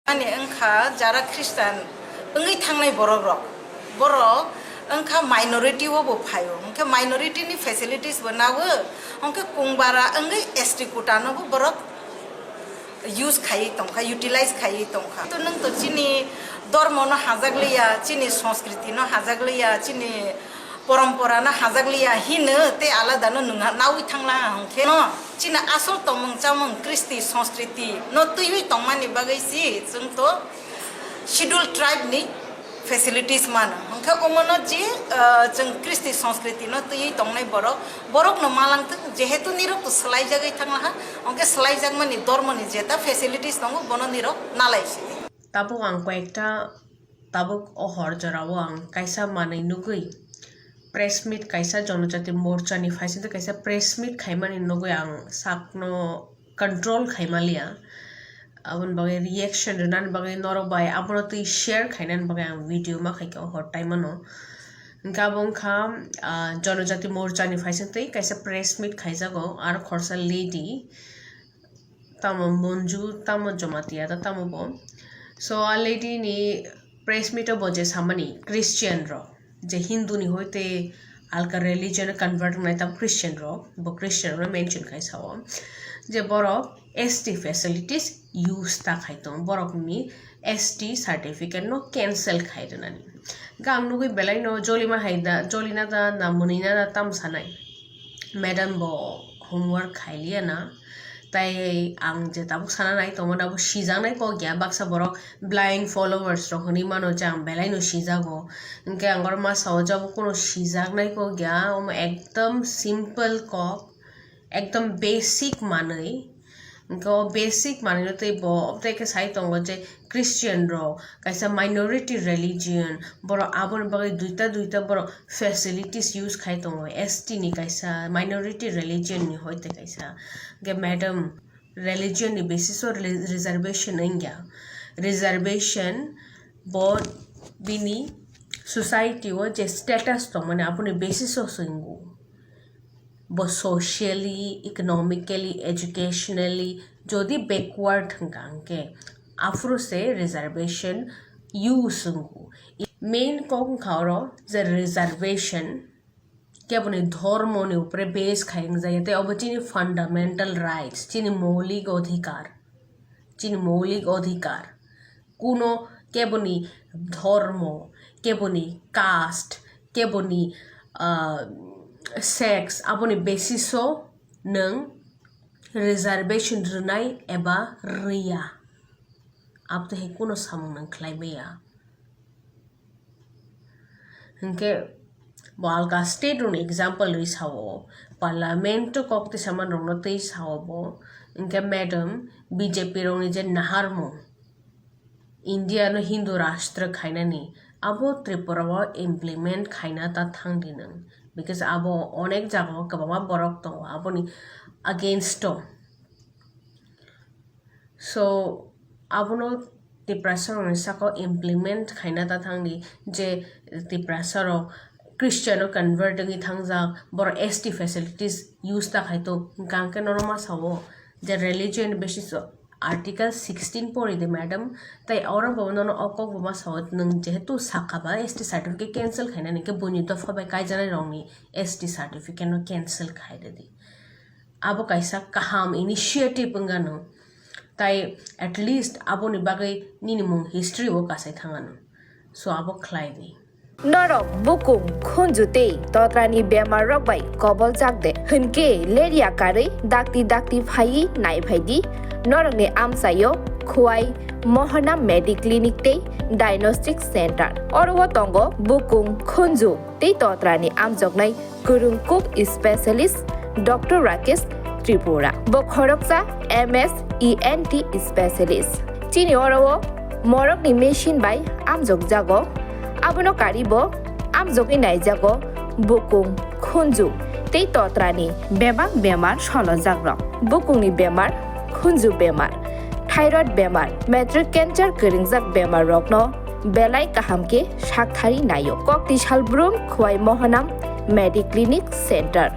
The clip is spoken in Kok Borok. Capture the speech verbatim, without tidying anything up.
Ani wngkha jara Christian wngwi thangnai borok rok, borok wngkha minority o bo phaio, hwnkhe minority ni facilities bo nago, hwnkhe kungbara wngwi S T quota no bo borok use khaiwi tongkha, utilize khaiwi tongkha. To nwng to chini dormo no hajak liya, chini sanskriti no hajak liya, chini porompora no hajak liya hino tei alada no nwng nawi thangla hwnkhe no chini asol tongmung chamung, kristi, sanskriti no twiwi tongmani bagwi si chwng to schedule tribe ni facilities mano. Hwnkhe omono je, ah, chwng kristi sanskriti no twiwi tongnai borok, borok no malangthwk, jehetu nirok to swlaijagwi thanglaha, hwnkhe swlaijakmani dormo ni jeta facilities tongo, bono nirok nalai si. Tabuk ang koyekta, tabuk o hor jorao ang kaisa manwi nugwi press meet kaisa Jonojati Morcha ni phaisingtwi kaisa press meet khaimani nugwi ang sakno control khaimaliya. Aboni bagwi reaction rwnani bagwi norok bai abono twi share khainani bagwi ang video ma khaikha o hor time ano. Hwnkhe abo wngkha, ah, Jonojati Morcha ni phaisingtwi kaisa press meet khaijago, aro khorsa lady, tamo Monju, tamo Jamatia, ta tamo bo. So, a lady ni press meet o bo je samani Christian rok, je Hindu ni hoite alka religion convert wngnai, tamo Christian rok, bo Christian rok mention khai sao, je borok S T facilities use ta khai tong, borok ni S T certificate no cancel khai rwnani. Gang nugwi belai no jolima hai da, jolina da, na mwnwina da, tam sanai. Madam bo homework khailiya na. Tai ang je tabuk sana nai tongmani abo sijaknai kok ya, baksa borok blind followers rok hinwi mano je ang belai no sijago. Hwnkhe ang oro ma sao je abo kuno sijaknai kok ya, omo ekdom simple kok, ekdom basic manwi. Hwnkhe o basic manwino tei bo obotei khe sai tongo je Christian rok kaisa minority religion, borok aboni bagwi duita duita borok facilities use khai tongo, S T ni kaisa minority religion ni hoite kaisa. Hwnkhe madam, religion ni basis o re-, reservation wngya, reservation bo bini society o je status tongmani aboni basis o se wngo. Bo socially, economically, educationally jodi backward hwnkha hwnkhe aphuru se reservation use wngo. Main kok wngkha oro je reservation keboni dhormo ni upre base khai wngjak ya, tei obo chini fundamental rights, chini moulik odhikar, chini moulik odhikar. Kuno keboni dhormo, keboni caste, keboni, ah, sex, aboni basis o nwng reservation rwnai eba rwya, abo to hai kuno samung nwng khlai maya. Hwnkhe bo alka state rokni example rwi sao, parliament o kok tisa manrokno twi sao bo. Hwnkhe madam, B J P rokni je naharmung, India no Hindu rashtra khainani, abo Tripura o implement khaina ta thangdi nwng, because abo onek jagao kwbangma borok tongo aboni against o. So, abono Tiprasa rokni saka o implement khaina ta thangdi, je Tiprasa rok Christian o convert wngwi thangjak, borok S T facilities use ta khai tongo, hwnkha hwnkhe nono ma sao je religion basis o Article sixteen pori di madam, tai oro bo nono o kok bo ma sao, nwng jehetu saka ba S T certificate cancel khainani, hwnkhe buini dopha bai kaijaknai rokni S T certificate no cancel khai rwdi. Abo kaisa kaham initiative wngano, tai at least aboni bagwi nini mung history o kasai thangano. So abo khlai di. Norok bukung, khunju tei totrani bemar rok bai koboljak de? Hwnkhe leria karwi dakti dakti phaiwi naiphai di norokni amchaio Khwai Mohana Mediclinic tei Diagnostic Center. Oro o tongo bukung, khunju tei totrani amjoknai kwrwng kuk specialist Doctor Rakesh Tripura. Bo khoroksa M S E N T specialist. Chini oro o morokni machine bai amjokjago. Abono kari bo amjogwi naijago bukung, khunju tei totrani bebak bemar solojakrok. Bukungni bemar, khunju bemar, thyroid bemar, matric cancer kwrwngjak bemar rokno belai kaham khe sakthari naio. Kokti salbrum Khwai Mohanam Mediclinic Center.